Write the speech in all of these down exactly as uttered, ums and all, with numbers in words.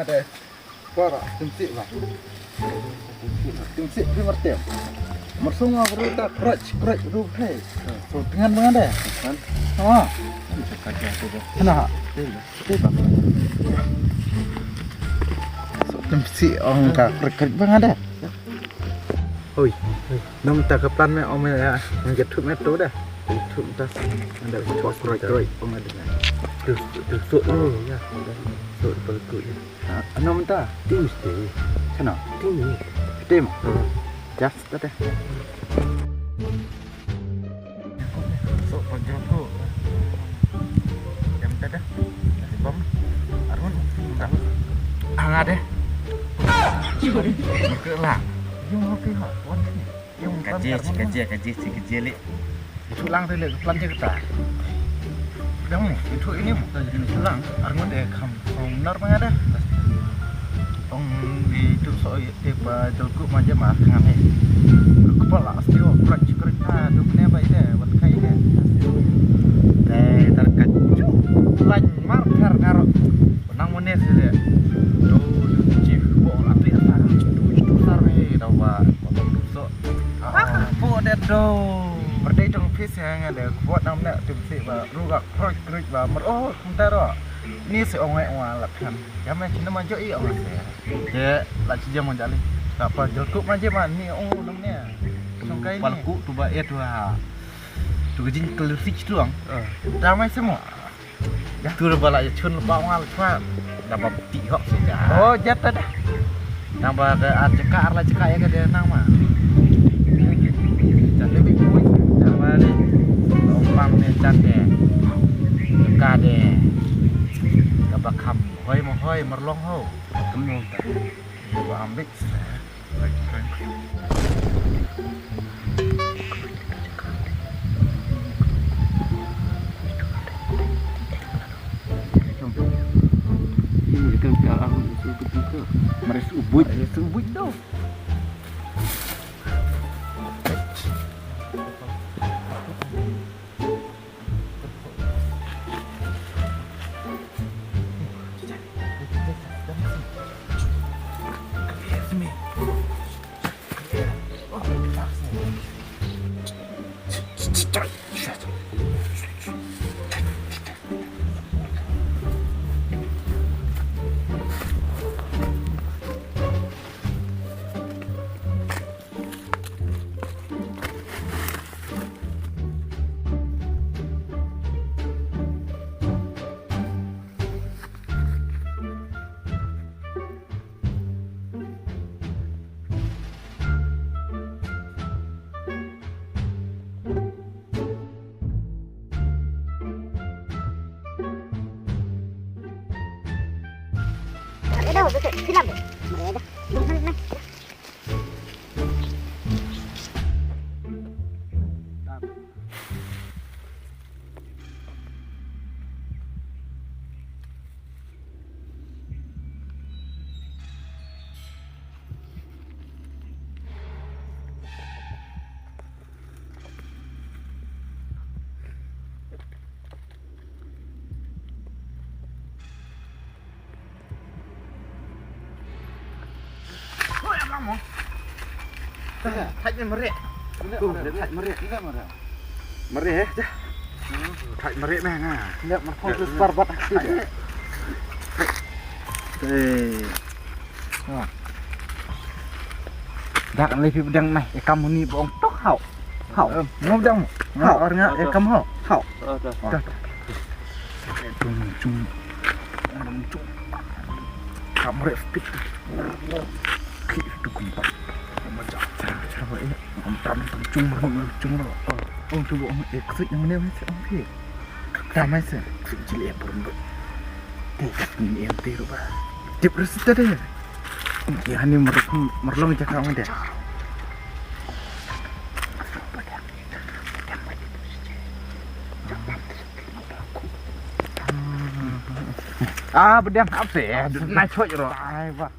Para, tymsi ba. Tymsi phi martem. Marsung ma bru ta krach, krach ru hai. So, dengan ba nga de. Ha. Hana. Te ba. So, tymsi ong ka krach, krach ba nga de. Oi. Nom ta ka plan me ong me ya. Nang jatut me tu dah. Jatut ta. Anda tu krach, krach ong ada. Tu, tu, tu, tu, ya. Tu, tu, tu, ya. Ano mynta? Tuesday. Sano? Tuesday. Tim. Just tadi. Sok pajak ko. Jam tadi. Bom. Arun. Hangat deh. Ke lah. Yung oke ha. Wan ni. Ka je, ka je, ka je, ka je leh. Itu lang te leh, plan je kita. Dang ni, itu ini mo. Itu lang, arngut eh kham, kham nar ma nga deh. Ong di itu so te ba jolku ma je ma kham eh. Kepala astio, krach, krach, ah, tu ne ba ide, wat kai ide. Deh, tar ka ju, plan mar, tar ngaro. Nang mo ne sih deh. Tu, tu, chief, bo, la, tu, tu, tu, tar ni, tau ba, ba, ba, so. Pak, pu de do. Berdei tong pis ya nga de. Kuat nam ne tim si ba. Ruga kroik kroik ba. Mer oh kumta ro. Ni si ong eh wa la kan. Ya me china ma jo i ong se. De la chi jam jali. Ta pa jol kup ma je ma ni ong nam ne. Song kai ni. Pal ku tu ba eh tu ha. Tu ka jing kelir si tu ang. Damai semua. Tu ba la chun ba ngal chwa. Da ba ti hok si ja. Oh, jat ta da. Nang ba ka ar jaka ar la jaka ya ka de nang ma. Jat de bi kuwi. Nang ma ni. Ong pang ne jat de. Jaka de. Ka ba kham hoi mo hoi merlong ho. Kem nong ta. Ba ambik. Maris ubud. Maris ubud tu. Thait ne mare. Thait mare. Mare eh. Thait mare na nga. Lep mar khong tu spar bat. Dak le pi bedang nai, e kam ni bong tok hau. Hau. Ngau bedang. Hau. Ar nga e kam hau. Hau. Tung tung. Tung tung. Kam re speed. Ki tu kumpa. Ma ja. Cha ba e. Kum tam tung chung ro tung ro. Ong tu bong e ksik nang ne ma cha ong ki. Damai se, sik jili e purun ba. Te kat ni em te ru ba. Tip ris ta de. Ki hani mer, merlong jaka ong de. Ah, bedang apa ya? Na choi ro. Ai ba.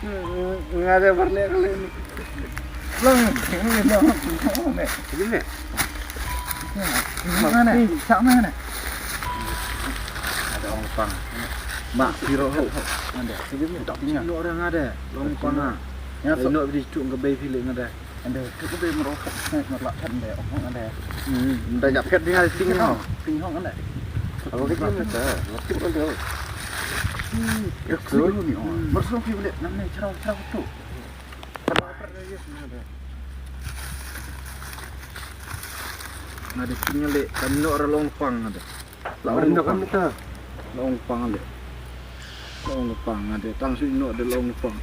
Nga de bar leh kali ni. Long, long, long, long, long. Sini. Mana? Ni, sama mana? Ada orang pang. Mak, siro ho. Ada. Sini, tak tinggal. Nok orang ada. Long pang ah. Ya, so. Nok beri tu ke bayi pilih ada. Ande, tu ka dei maro khat sngewthuh marla khat ande, ong ande. Hmm, ynda ïa phet ding ai ting ho. Ting ho ande. Alo ka jingmut ta, la tip ande. Hmm, ïa ka sngewthuh ni ong. Mar sngewthuh phi blek nam ne chraw chraw tu. Nga dei ting le kan no ra long pang ande. La ong pang. La ong pang le. La ong pang ade tang shu nok de la ong pang.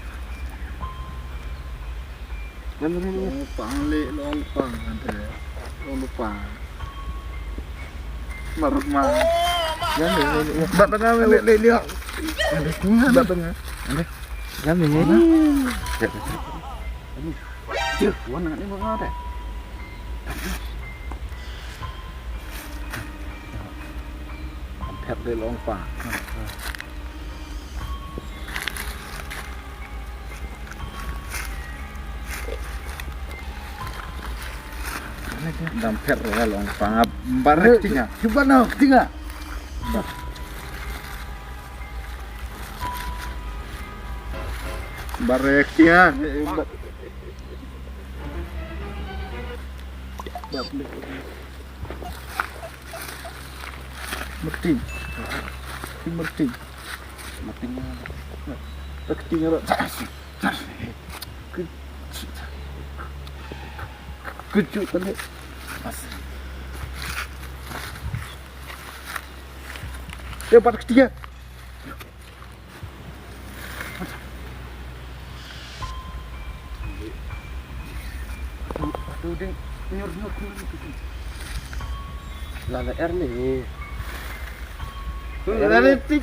Ngan ni. La ong pang le la ong pang ade. La ong pang. Marut ma. Ya ni ni ni. Bat tengah le le le. Bat tengah. Ya ni ni. Jeh, wan ngat ni wan ngat eh. Kan phet dei long pa. Dam phet dei long pa. Barek tinga. Cuba no tinga. Barek tinga. Merting. Merting. Merting. Merting. Kejut tadi. Dia empat ketiga. Aduh, aduh, ding. Nyur, nyur, nyur, nyur. Lala er ni. Lala tik.